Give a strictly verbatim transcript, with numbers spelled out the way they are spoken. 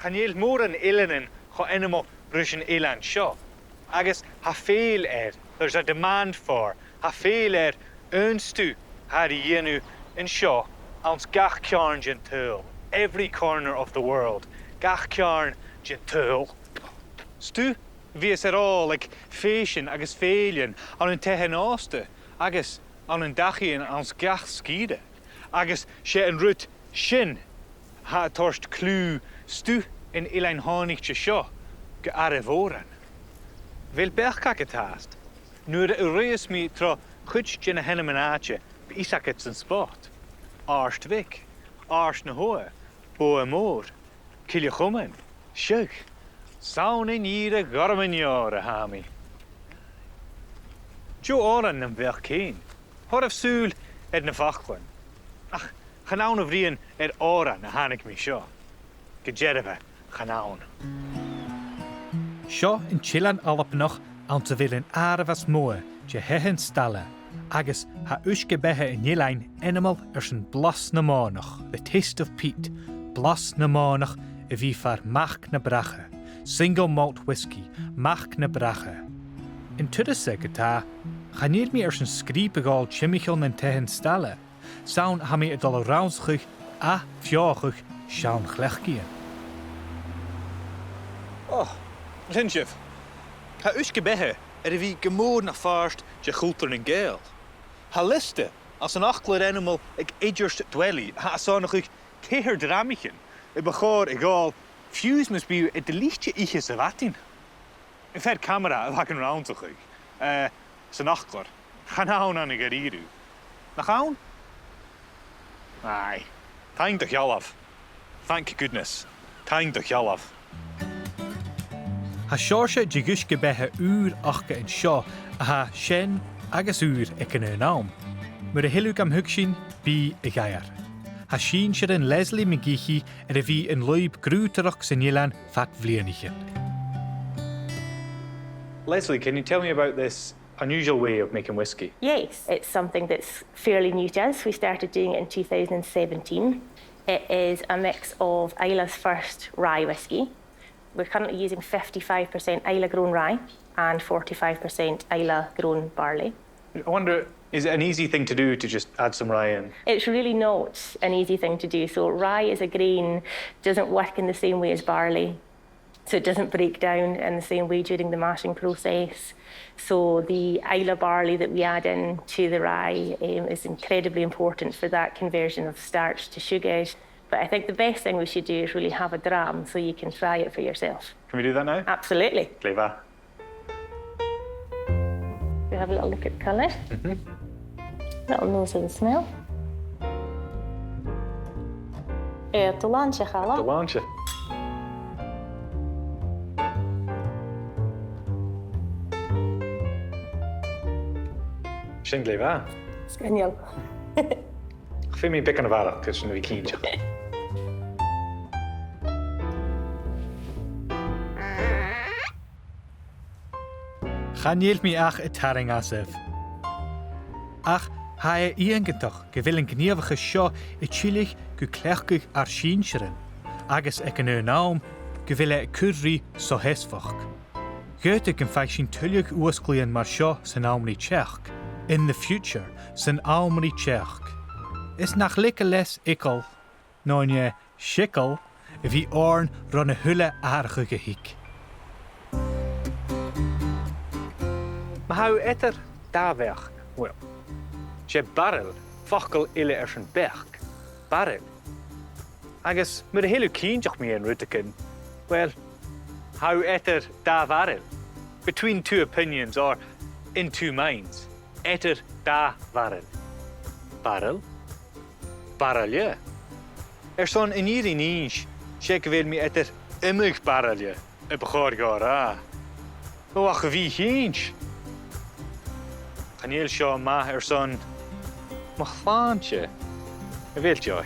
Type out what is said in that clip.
Chan eil mòran eileanan cho ainmeil ris an eilean seo, agus tha fèill air, there's a demand for, tha fèill air aon stuth a tha ri dhèanamh an seo anns gach ceàrn den t-saoghal, every corner of the world, gach ceàrn den t-saoghal. Stuth a bhios air fhàgail aig fèisean agus fèillean ann an taighean-òsta agus ann an dachaighean anns gach sgìre, agus 's e an rud sin a tha a' toirt cliù stuth an eilein thàinig seo gu àireamh mòran. A bheil beachd agad fhathast? Nuair a ruitheas mi tro chuid de na h-ainmean-àite, bidh fios agad san spot. Àird Mhic, Àird na h-Obha, Bogha Mòr, Cille Chomain, seadh, 's ann an ìre ghorm an fheòir a tha mi. Deagh òran nam bheachd fhèin. Thoiribh sùil air na faclan. Ach chan ann a-mhàin air òran a thàinig mi seo. Gu dearbha, chan ann. Seo an t-eilean Albannach anns a bheil an àireamh as motha de thaighean-staile, agus tha uisge-beatha an eilein ainmeil airson blas na mònach, the taste of peat, blas na mònach a bhith far mac na bracha, single malt whisky, mac na bracha. An turas sa ged a tha, chan eil mi airson sgrìob a ghabhail timcheall nan taighean-staile, 's ann a tha mi a' dol a rannsachadh, a' feòthachadh seann chleachdaidhean. Ò, sin sibh. Tha uisge-beatha air a bhith gu mòr na phàirt de chultar nan Gàidheal. Tha liosta anns an fhaclair ainmeil aig Eadhard Dwelly a tha a' sònrachadh ceithir dramaichean a bu chòir a ghabhail fiù 's mus bi thu air do lite ithe sa mhadainn. Am fear-camara a bh' agam ri rannsachadh, eh, san fhaclair, chan ann ann an da-rìribh. Nach ann? Aye. Taing do shealbh. Thank goodness. Taing do shealbh. Tha seòrsa de dh'uisge-beatha ùr aca an seo a tha sean agus ùr aig an aon àm. Mura h-eil thu gam thuigsinn, bi a dh'aithghearr. Tha sinnsirean Lesley McGeehee air a bhith an lùib grùdaireachd san eilean fad bhliadhnaichean. Lesley, can you tell me about this unusual way of making whisky? Yes, it's something that's fairly new to us. We started doing it in two thousand and seventeen. It is a mix of Islay's first rye whisky. We're currently using fifty-five percent Islay-grown rye and forty-five percent Islay-grown barley. I wonder, is it an easy thing to do to just add some rye in? It's really not an easy thing to do. So rye as a grain doesn't work in the same way as barley. So it doesn't break down in the same way during the mashing process. So the Islay barley that we add in to the rye, um, is incredibly important for that conversion of starch to sugar. But I think the best thing we should do is really have a dram so you can try it for yourself. Can we do that now? Absolutely. Glè mhath. We have a little look at the colour. Mm-hmm. Little nose and smell. Eh, do làimhseachadh. Do làimhseachadh. Sin glè mhath. Sgoinneil. Feumaidh mi beagan a bharrachd, 's e sin a bhith cinnteach. Chan eil mi ach a' tarraing às sibh. Ach tha e iongantach gu bheil an gnìomhachas seo a' tilleadh gu cleachdadh ar sinnsirean, agus aig an aon àm gu bheil e a' cur ri so-sheasmhachd. Dh'fhaodadh gum faic sinn tuilleadh fhuasglaidhean mar seo san àm ri teachd, in the future, san àm ri teachd. Is nach leig a leas eagal, no an e seagal, a bhith oirnn ron a h-uile atharrachadh a thig. Ma tha thu eadar dà bheachd, well, 's e barail facal eile airson beachd, barail. Agus mura h-eil thu cinnteach mu dheidhinn rudeigin, well, tha thu eadar dà bharail, between two opinions or in two minds, eadar dà bharail. Barail? Baraille. Airson an fhìrinn innse, 's e gu bheil mi eadar iomadh baraille a bu chòir dhomh a ràdh. No ach a bhith ag innse. Chan eil seo math airson mo shlàinte. A bheil, Joy?